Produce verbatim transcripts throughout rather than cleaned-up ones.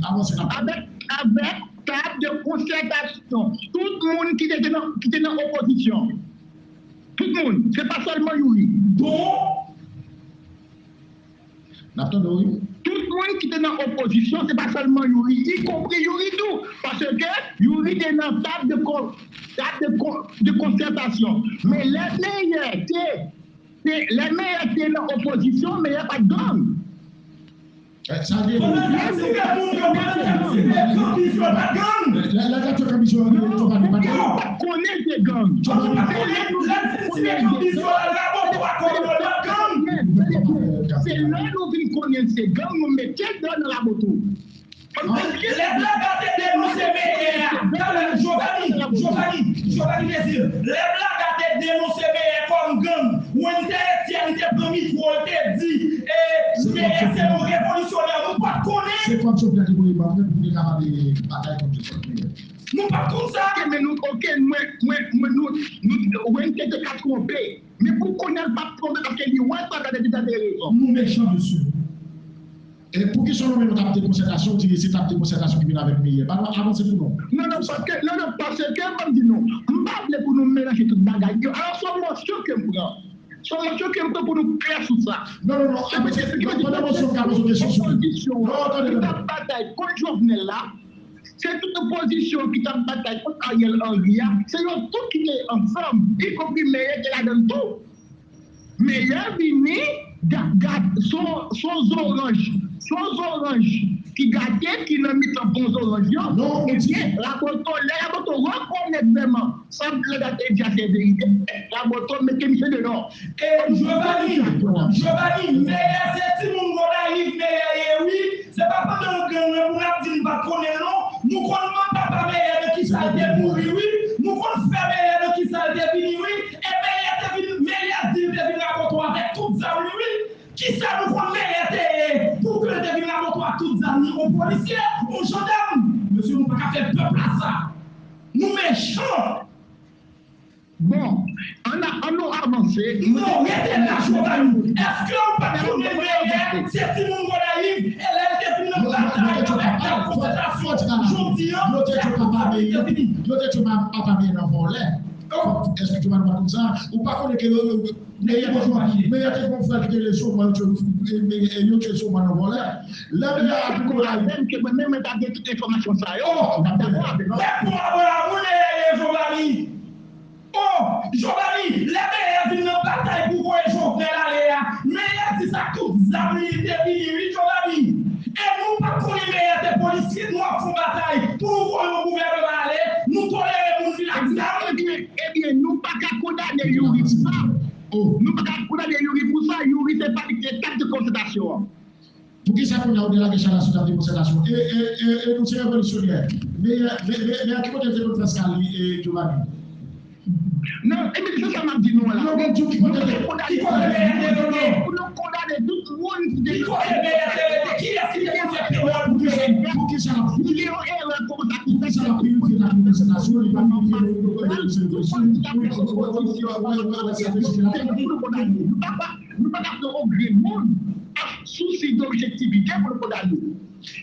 Avanse n ap. Avèk, avèk tab de konsètasyon. Tout moun ki te, te nan, ki te nan opozisyon. Tout moun. Se pa sèlman Youri. Bon. N ap tande w, wi. Tout moun ki te nan opozisyon, se pa sèlman Youri, ikonpri Youri tou. Paske Youri te nan tab de, ko- tab de, ko- de konsètasyon. Men lè Meyè te, te, lè Meyè te nan opozisyon, Meyè pa t gang. Eh, sa gen. Pandan n ap tire moun yo, pandan n ap tire kanbis yo, pa t gang. Lè, lè, lè n ap tire kanbis yo, yo pa t gang. Yo pa t konnen se gang. Yo pa t konnen, lè n fin tire kanbis yo, al Rabotò ak Kòlonèl, pa t gang. Se lè nou vin konnen se gang, nou mete gang nan Rabotò. Lè Blaga te denonse Meyè a, talè, Jovani, Jovani, Jovani Désir, lè Blaga te denonse Meyè kòm gang, Wenther Etienne te pran mikwo, l te di, e, Meyè se yon revolisyonè, nou pa t konnen. Se kòm Jovenel te voye ban mwen pou te kapab, e, batay kont, kont Meyè. Nou pa t konn sa. Ok, men nou, ok, mwen, mwen, mwen, nou, nou, Wenther te ka twonpe. Men pou kounye a, l p ap twonpe paske li wè sa, gade, li gade rezon. Nou mechan, mesye. E poukisa w menm w t ap de konsètasyon, w di se t ap de konsètasyon ki vin avèk Meyè? Pa avanse pou nou. Non, non, paske, non, non, paske, ban m di nou, m pa vle pou nou melanje tout bagay yo. Alò, se yon mòso ke m pran. Se yon mòso ke m pran pou nou klè sou sa. Non, non, non, avanse, pandan mòso, m ka poze yon kesyon sou li. Opozisyon an, ki t ap batay kont Jovenel la, se tout opozisyon ki t ap batay kont Ariel Henry a, se yo tout ki te ansanm, ikonpri Meyè te ladan l tou. Meyè vini, ga- ga- son, son zoranj, son zoranj ki gate, ki nan mitan bon zoranj yo. Non, ou di. Ebyen, Rabotò, lè Rabotò rekonèt vrèman sa Blaga te di a se verite, Rabotò mete misye deyò. E Jovani, Jovani, Meyè se timoun Gonayiv, Meyè ye wi. Se pa pandan gang nan pou n ap di n pa t konnen l non. Nou konn manman papa Meyè nan kisa l te mouri wi. Nou konn frè Meyè nan kisa l te vini wi. E Meyè te vin, Meyè di l te vin Rabotò avèk tout zam li wi. Kisa nou konn Meyè te ye pou ke l te vin Rabotò ak tout zam li? On polisye, on jandam? Mesye, nou pa ka fè pèp la sa. Nou mechan. Bon, ann a, ann nou avanse. Non, rete la, Jovani. Èske w pa t konnen Meyè se timoun Gonayiv? E lè l te vin nan batay avèk tab konsètasyon jodi a, yo te tchwe papa Meyè, yo te tchwe papa Meyè nan vòlè. Èske Jovani pa konn sa? Ou pa konnen ke yo, yo, Meyè te gon, Meyè te gon frè ki te rele Sovwa, yo tchwe, yo tchwe Sovwa nan vòlè. Lè Meyè ap vin Gonayiv. Mwen menm, mwen ta gen tout enfòmasyon sa yo. M t ap dakò avè w. Bèt pou Abraram, wi, Meyè ye, Jovani. O, Jovani, lè Meyè vin nan batay pou voye Jovenel ale a, Meyè di sa tout zam li te vini wi, Jovani. E nou pa t konnen Meyè te polisye, nou ap fè batay pou nou voye yon gouvèneman ale, nou tolere moun vin ak zam. Ebyen, ebyen, nou pa ka kondane Youri pou sa. Nou pa ka kondane Youri pou sa, Youri se pa li ki te tab de konsètasyon an. Poukisa kounye a ou delage chay la sou tab de konsètasyon? E, e, e, e nou se revolisyonè. Meyè, Meyè, Meyè, ki kote l te konn fè sa li, e, Jovani? Non, e men se sa m ap di nou an la. Non, men di ki kote l te, ki kote Meyè te rete? Pou nou kondane tout moun ki te. Ki kote Meyè te rete? Kiyès ki te konn fè peyòl pou Meyè? Poukisa, poukisa l ap pibye? Li gen yon erè konsa ki fèt. Poukisa l ap pibye tab de konsètasyon? Li pa pibye. Tout moun ki t ap fè opozisyon, tout moun ki t ap fè opozisyon, se pou nou kondane. Nou pa ka Nou pa ka pran yon grenn moun ak sousi d'objektivite pou nou kondane.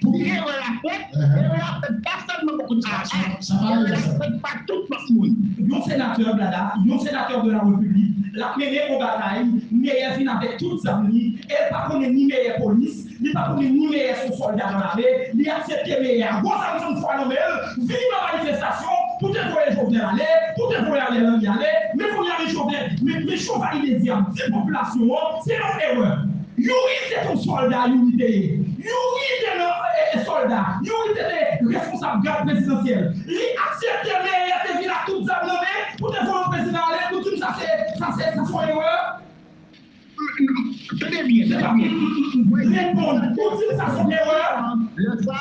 Pou ki erè a fèt, erè a fèt pa sèlman pou kounye a, erè a fèt pa tout lòt moun. Yon senatè, Blada, yon senatè de la Repiblik, l ap mennen yon batay, Meyè vin avèk tout zam li, e l pa konnen ni Meyè polis, li pa konnen ni Meyè se yon sòlda nan lame, li aksepte Meyè a gwo zam san fwa nan men l, vini nan manifestasyon pou te voye Jovenel ale, pou te voye Ariel Henry ale, men kounye a men Jovenel, men, men Jovani Désir ap di popilasyon an, se yon erè. Youri se yon sòlda, Youri te ye. Youri te nan, e, e, sòlda. Youri te, te reskonsab gad prezidansyèl. Li aksepte Meyè te vin ak tout zam nan men, pou te voye prezidan ale, nou di m sa se, sa se, sa se yon erè? Tande byen, tande byen. Reponn, ou di m sa se erè? Lè sa,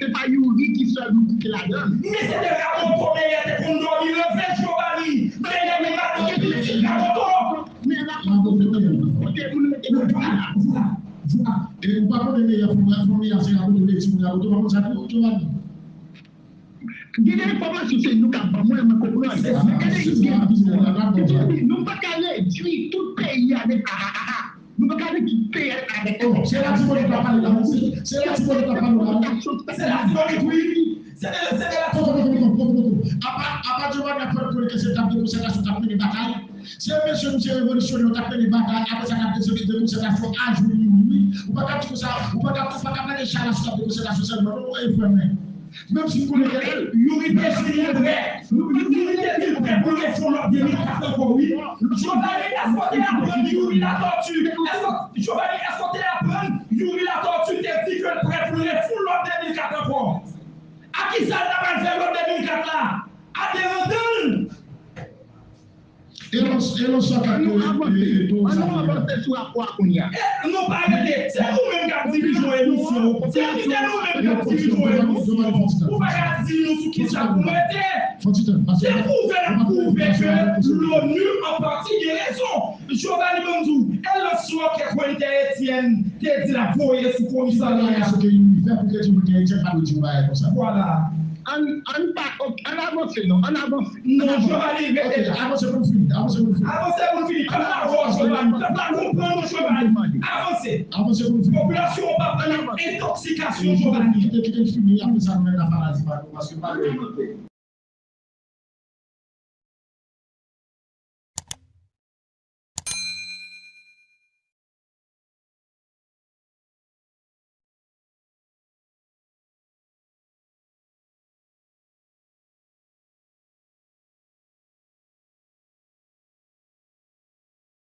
se pa Youri ki sèl moun ki te ladan l. Men se te Rabotò, Meyè te konn dòmi leve, Jovani. Meyè te ka dòmi, Rabotò. Men Rabotò, kote moun mete Rabotò la? Vwala, vwala. E ou pa konnen Meyè pou mwen, pou Meyè se Rabotò, li di moun Rabotò, pa konn sa tou, Jovani. Gen de enfòmasyon se nou k ap ban mwen, mwen konprann. Men gade ki gen, nou pa ka redui tout peyi a avèk a, a, a, a. Nou pa ka redui tout peyi a avèk a. Se la ti moun pa pale la, se la ti moun pa pale la. Se la folit, wi. Se de, se de la folit. Apa, apa Giovanni ap pran konnen ke se tap de konsètasyon k ap mennen batay. Se mesye nou se revolisyonè yo k ap mennen batay. Apre sa k ap de konsètasyon a jou li, wi. Ou pa ka di konsa, ou pa ka, ou pa ka mande chalas k ap de konsètasyon sèlman non, e frè mwen. Menm si m konnen ke Youri te fini prè. Youri te fini prè pou l refè yon lòt de mil kat ankò, wi. Giovanni, èske w te aprann Youri Latortue? Èske, Giovanni, èske w te aprann Youri Latortue te di ke l prè pou l refè yon lòt de mil kat ankò? A kisa l ta pral fè lòt de mil kat la? A te randan l. E lòt, e lòt sa k ap... Ann nou avanse, ann nou avanse sou rapò a kounye a. E nou pa rete. Se nou menm k ap dirije yon emisyon. Se nou menm k ap dirije yon emisyon. Ou pa ka di nou sou kisa pou nou rete. Se pwouve l ap pwouve ke l'ONU an pati gen rezon. Giovanni, ban m di w, e lòt swòkè Kwentè Etienne te di l ap voye sou komisarya a. Sa ke Youri fè pou ke di Kwentè Etienne pa dwe di yon bagay konsa. Vwala. Ann, ann pa, ok, ann avanse non, ann avanse. Non, Giovanni, rete la. Avanse pou n fini, avanse pou n fini. Avanse pou n fini. Pèp la wè w, Giovanni. Pèp la konprann ou, Giovanni. Avanse. Avanse pou n fini. Popilasyon an pa pran nan entoksikasyon, Giovanni. Kite, kite l fini, apre sa nou menm n a pale a di pa nou, paske pa gen